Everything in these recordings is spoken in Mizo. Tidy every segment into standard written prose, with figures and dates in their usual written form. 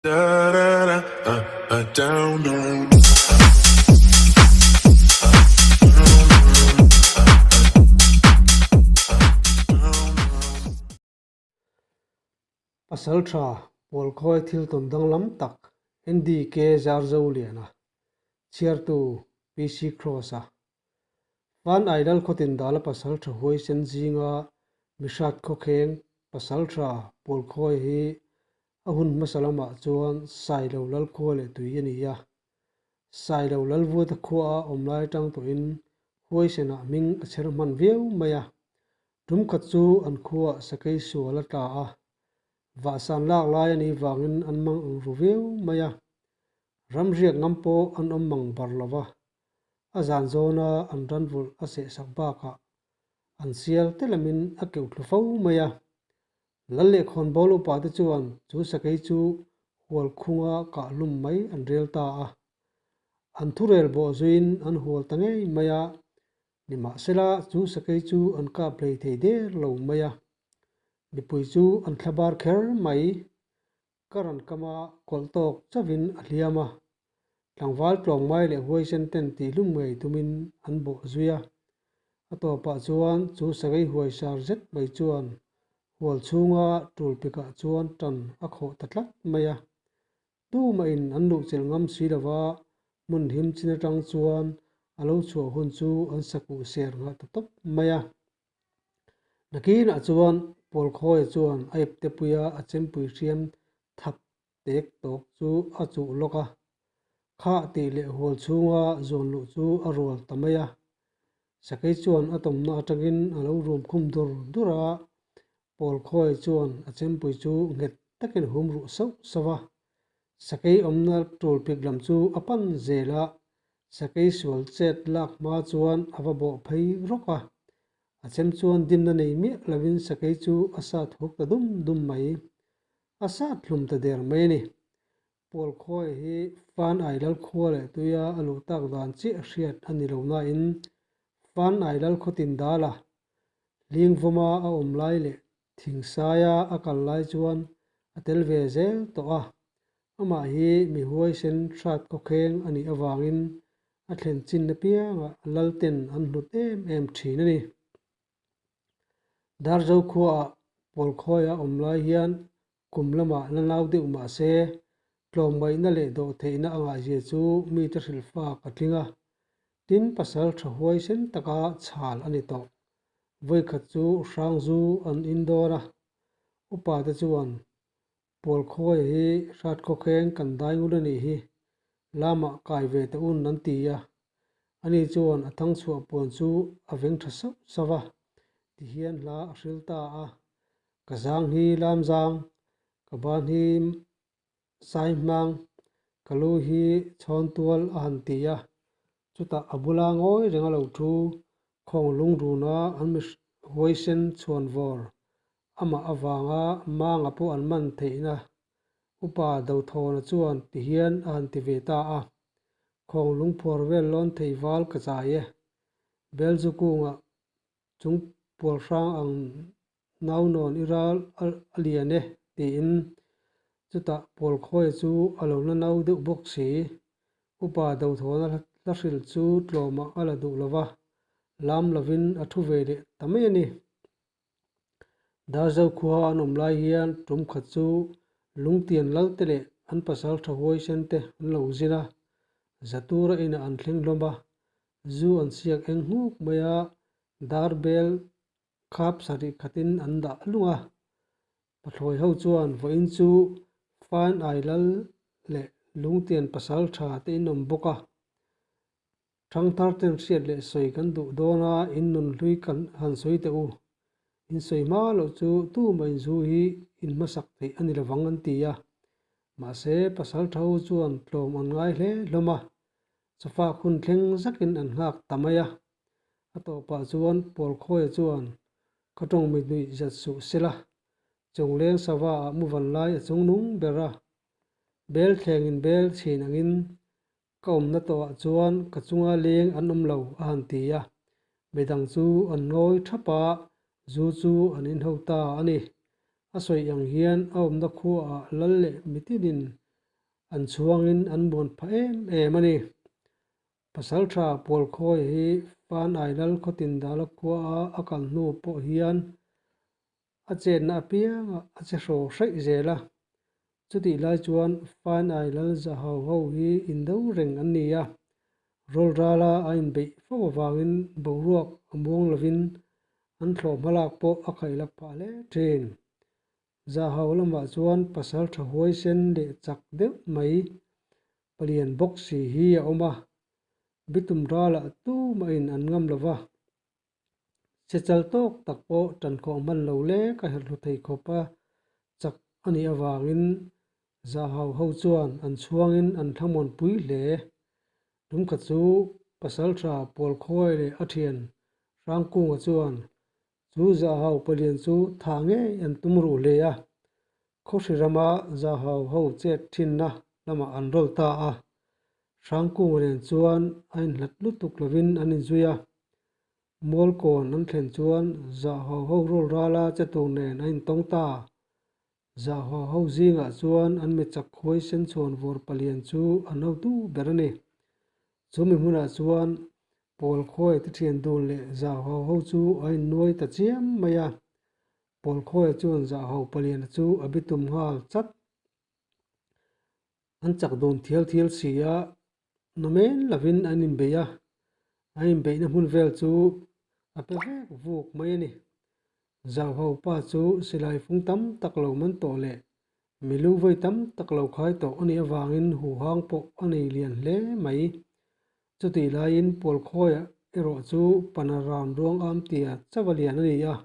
Pasaltha Pawlkhawi thil tawn danglam tak NDK Zarzoliana, chhiartu PC Kross-a. Van Ailal khawtin dala pasaltha huaisen zinga mihrat khawkheng pasaltha Pawlkhawi hi A hun hmasa lamah chuan Sailo lal khua leh tui a ni a. Sailo lal vuata khua a awm lai atang tawhin huaisenah hming a chher hman viau mai a. Tum khat chu an khuaah sakei sual a tla a, vahsan lak lai a nih vangin an mang ang ru viau mai a. Ramriak ngam pawh an awm mang bar lo va, a zan zawna an ranvulh a sehsak bakah an sial te lamin a keuh thlu fo mai a. Lal leh khawnbawl upa te chuan chu sakei chu hual khunga kah hlum mai an rel ta a. An thurel bawh zuiin an hual ta ngei mai a, nimahsela chu sakei chu an kap hlei thei der lo mai a. Mipui chu an thlabar kher mai. Ka rawn kam a, kawlh tawk chauhin a hliam a. Tlangval tlawngmai leh huaisen ten tihhlum ngei tumin an bawh zui a. A tawpah chuan chu sakei huaisar zet mai chuan hual chhunga tul pikah chuan tan a khawh ta tlat mai a. Tumahin an luhchilh ngam si lova hmun him chin atang chuan a lo chhuah hun chu an sakuh ser nghah ta tawp mai a. Nakinah chuan Pawlkhawia chuan a ipte puia a chempui hriam thap tek tawk chu a chuh lawk a, khah tih leh hual chhunga zawn luh chu a rual ta mai a. Sakei chuan a tawmna atangin a lo rum khum dur dur a, Pawlkhawia chuan a chempui chu nghet takin hum ruh sauh sauh a. Sakei awmna tul pik lam chu a pan zel a, sakei sual chet lak hma chuan a va bawh phei rawk a. A chem chuan dimna nei miah lovin sakei chu a sat huk ta dum dum mai. A sat hlum ta der mai a ni. Pawlkhawi hi Fan Ailal khua leh tuia a luh tak dan chiah hriat a ni lo nain Fan Ailal khawtin dala Hlingvawma a awm lai leh Thingsaia a kal lai chuan a tel ve zel tawh a, amah hi mi huaisen hrat khawkheng a nih avangin a thlen chin apiangah Lalten an hlut em em thin a ni. Darzo khuaah Pawlkhawia awm lai hian kum lamah la nau deuh mah se, tlawmngaihna leh dawhtheihna a ngaihzia chu mite hrilhfak a tling a, tin pasal tha huaisen taka chhal a ni tawh. Vawikhat chu Hrangzu an in dawn a, upa te chuan Pawlkhawia hi hrat khawkheng kan dai ngun a nih hi, lamah kai ve teh un an ti a. Ani chuan a thangchhuah puan chu a veng tha sauh sauh a, tihian hla a hril ta a, Ka zang hi lam zang, ka ban hi sai hmang, ka lu hi chhawn tual a han ti a. Chutah a bula ngawi reng a lo thu, khawng lungruna an mi huaisen chhuan vawr, amah avanga manga pawh an man theihna Upa Dothawna chuan ti hian a han ti ve ta a. Khawng lungphuar vel lawn thei val ka chai e. Belzu kungah chung pual hrang ang nau nawn i ral a lian e tiin chutah Pawlkhawia chu a lo la nau deuh bawk si. Upa Dothawna hla hril chu tlawmah a la duh lo va, lam lovin a thu ve leh ta mai a ni. Darzo khua an awm lai hian tum khat chu Lungtian Lalte leh an pasal tha huaisen te an lo zin a, Zatura inah an thleng hlawm a, zu an siak eng nghuk mai a, dar bel khap sarih khatin an dah lung a. Pathlawi ho chuan vawiin chu Fan Ai Lal leh Lungtian pasal tha te in awm bawk a, Thangthar ten hriat leh sawi kan duh dawn a, in nun hlui kan han sawi teh u. In sawi hma loh chu tumah in zu hi in hmasak theih a ni lovang an ti a. Mahse, pasal tha ho chuan tlawm an ngai hle hlawm a, chawfak hun thleng zakin an nghak ta mai a. A tawpah chuan Pawlkhawia chuan ka tawng mi hnuih zat suh sela, Chungleng sava ah muvan lai a chungnung ber a, bel thlengin bel chhin angin Ka awmna tawhah chuan ka chunga leng an awm lo a han ti a, midang chu an ngawi thap a, zu chu an inho ta a ni. A sawi ang hian a awmna khuaah lal leh mitinin An chhuangin an muan phah em em a ni. Pasaltha Pualkhawi hi Fanai Lal Khawtindala khuaa a kal hnu pawh hian a chetna apiangah a che hraw hraih zel a. Chutih lai chuan Fanai Lal Zahau ho hi indo reng an ni a, rawlrala a inbeih fo avangin boruak a muang lovin an thlawh hmalak pawh a khaihlak phah hle thin. Zahau lamah chuan pasal tha huaisen leh chak deuh mai palian bawk si hi a awm a, bitum ralah tumahin an ngam lo va. Sechal tawk tak pawh tankhawh hman lo lek a herhlu thei khawp a chak a nih avangin Zahau ho chuan an chhuangin an thlamuanpui hle. Tumkhat chu Pasaltha Pualkhawi leh a thian Hrangkunga chuan Chu Zahau palian chu thah ngei an tum ruh hle a, Khawhri rama Zahau ho chet thinna lamah an rawl ta a. Hrangkunga nen chuan a inhlat lutuk lovin an inzui a. Mualkawn an thlen chuan Zahau ho rawl rala che tur nen a intawng ta. Zahau ho zingah chuan an mi chak huaisen chhuan vawr palian chu an hotu ber a ni. Chu mi hmunah chuan Pawl khawi te thian dun leh Zahau ho chu a innuai ta chiam mai a. Pawl khawi chuan Zahau paliana chu a bitum nghal chat. An chak dun thial thial si a, namen lovin an inbei a, an inbeihna hmun vel chu a pe vek vuk mai a ni. Zauhau pa chu silai fung tam tak lo man tawh leh milu vawi tam tak lo khai tawh a nih avangin huhang pawh a nei lian hle mai. Chutih laiin Pualkhawiah erawh chu pana ran ruang am tia chauh a lian a ni a.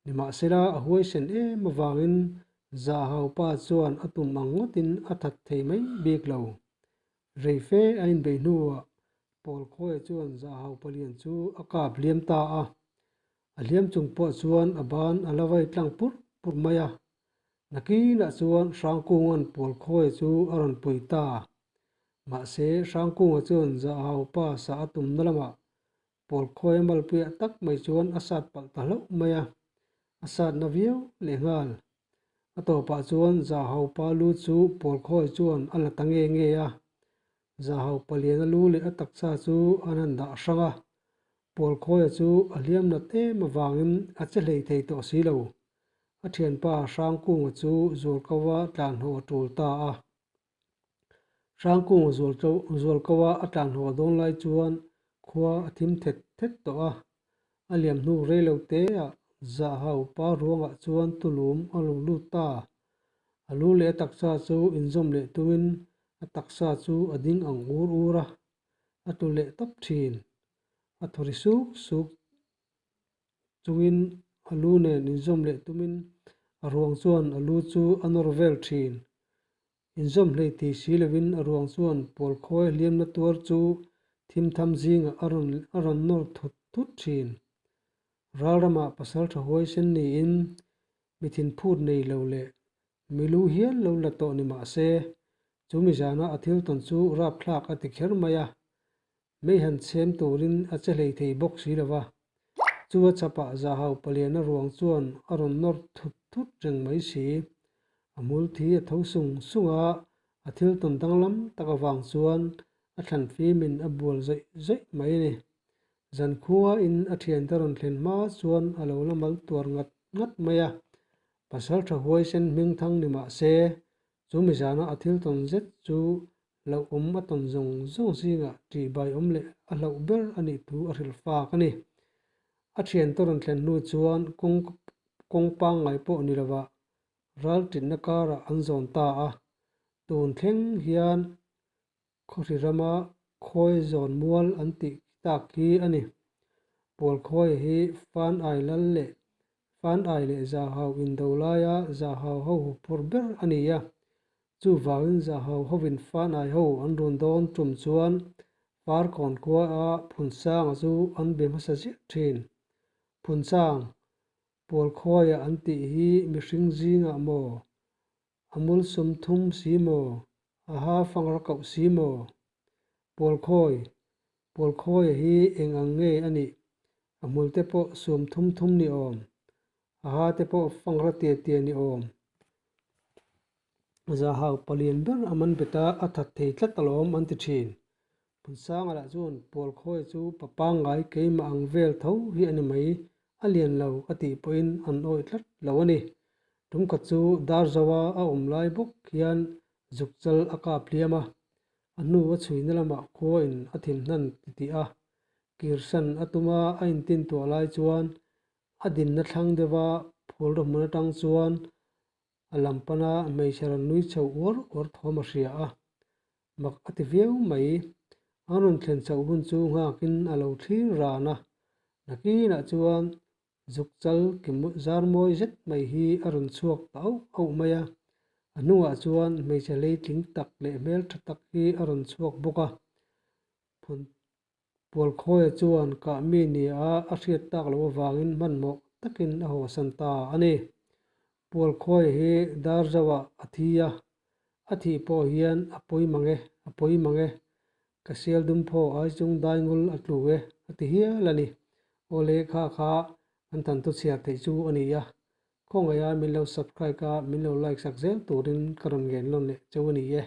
Nimahsela a huaisen em avangin Zahau pa chuan a tum ang ngawtin a that thei mai bik lo. Rei fe a inbeih hnuah Pualkhawiah chuan Zahau palian chu a kap hliam ta a. A hliam chung pawh chuan a ban a la vai tlang pur pur mai a. Nakinah chuan Hrangkunga'n Pualkhawiah chu a rawn pui ta. Mahse, Hrangkunga chuan Zahau pa sa a tumna lamah Pawlkhawi a malpuiah tak mai chuan a sat palh ta hlauh mai a, a satna viau lehnghal. A tawpah chuan Zahau pa lu chu Pawlkhawi chuan a la ta nge nge a. Zahau paliana lu leh a taksa chu an han dah hrang a, Pawlkhawia chu a hliam nat em avangin a che hlei thei tawh si lo. A thianpa Hrangkunga chu Zualkova tlanhaw a tul ta a. Hrangkunga Zualkova a tlanhaw dawn lai chuan khua a thim thet thet tawh a. A liam hnu rei lo teah Zahau pa ruangah chuan tulum a lo lut ta. A lu leh a taksa chu inzawm leh tumin a taksa chu a ding ang ur ur a. A tlu leh tawp thin. A thaw ri suk suk chungin a lu nen inzawm leh tumin a ruang chuan a lu chu a nawr vel thin. Inzawm hlei thei si lovin a ruang chuan pawl khawi hliamna tuar chu thim tham zingah a rawn a rawn nawr thut thut thin. Ral ramah pasal tha huaisen niin mi thinphut nei lo leh Mi lu hial lo la tawh ni mah se, chu mi zana a thil tawn chu rapthlak a ti kher mai a, mei han chhem turin a che hlei thei bawk si lo va. Chu a chhapah Zahau paliana ruang chuan a rawn nawr thut thut reng mai si. A hmul thi a tho sung sung a, a thil tawn danglam tak avang chuan a thlan fimin a bual zawih zawih mai a ni. Zankhuain a thiante rawn thlen hma chuan a lo la mal tuar ngat ngat mai a, Pasal tha huaisen hmingthang ni mah se, chu mi zana a thil tawn zet chu hlauhawm a tawn zawng zawng zingah ṭihbai awm leh a hlauh ber a nih thu a hrilh fak a ni. A thiante rawn thlen hnu chuan kawng kawng pangngai pawh ni lovah ral ṭinna karah an zawn ta a, tun thleng hian Khawhri rama khawi zawn mual an tih tak hi a ni. Pualkhawi hi Fan Ai Lal leh Fan Ai leh Zahau indo laia Zahau ho huphur ber a ni a. Chuvangin Zahau hovin Fan Ai ho an run dawn tum chuan Farkawn khua a Phunsanga chu an be hmasa ziah thin. Phunsang, Pualkhawia an tih hi mihring zingah maw A mul 30 si maw? A ha fangra koh si maw? Pualkhawi, Pualkhawia hi eng ang nge a nih? A hmul te pawh 30 thum ni awm. A ha te pawh fangra tia tia ni awm. Zahau palian ber a man bet a, a that thei tlat alawm an ti thin. Phunsanga lah chuan Pualkhawi chu pa pangngai keimah ang vel tho hi a ni mai, a lian lo a tih pawhin an awih tlat lo a ni. Tumkhat chu Darzoa a awm lai bawk hian zukchal a kap hliam a, a hnu a chhuina lamah khuain a thim hnan ti tih a, kirsan a tuma a intintuah lai chuan a dinna thlang deuha phul hmun atang chuan a lam pana hmeichhe rawn nui chho uar uar thawm a hria a, mak a ti viau mai. An rawn thlen chhoh hun chu nghakin a lo thlir ran a, nakinah chuan zuk chal ki zar mawi zet mai hi a rawn chhuak ta auh auh mai a, a hnungah chuan hmeichhe hleitling tak leh hmeltha tak hi a rawn chhuak bawk a, phun Pualkhawia chuan kah mi nia a hriat tak loh avangin hmanhmawh takin a hawsan ta a ni. Pualkhawia hi Darzoah a thi a, a thih pawh hian a pawi mang e, a pawi mang e, ka sial dum phaw ai chung daingul a tlu e a ti hial a ni. Awle kha kha kan than thu chhiar theih chu a ni a, khawngaiha min lo subscribe a, min lo like sak zel turin ka rawn ngen lawn leh cheu a ni e.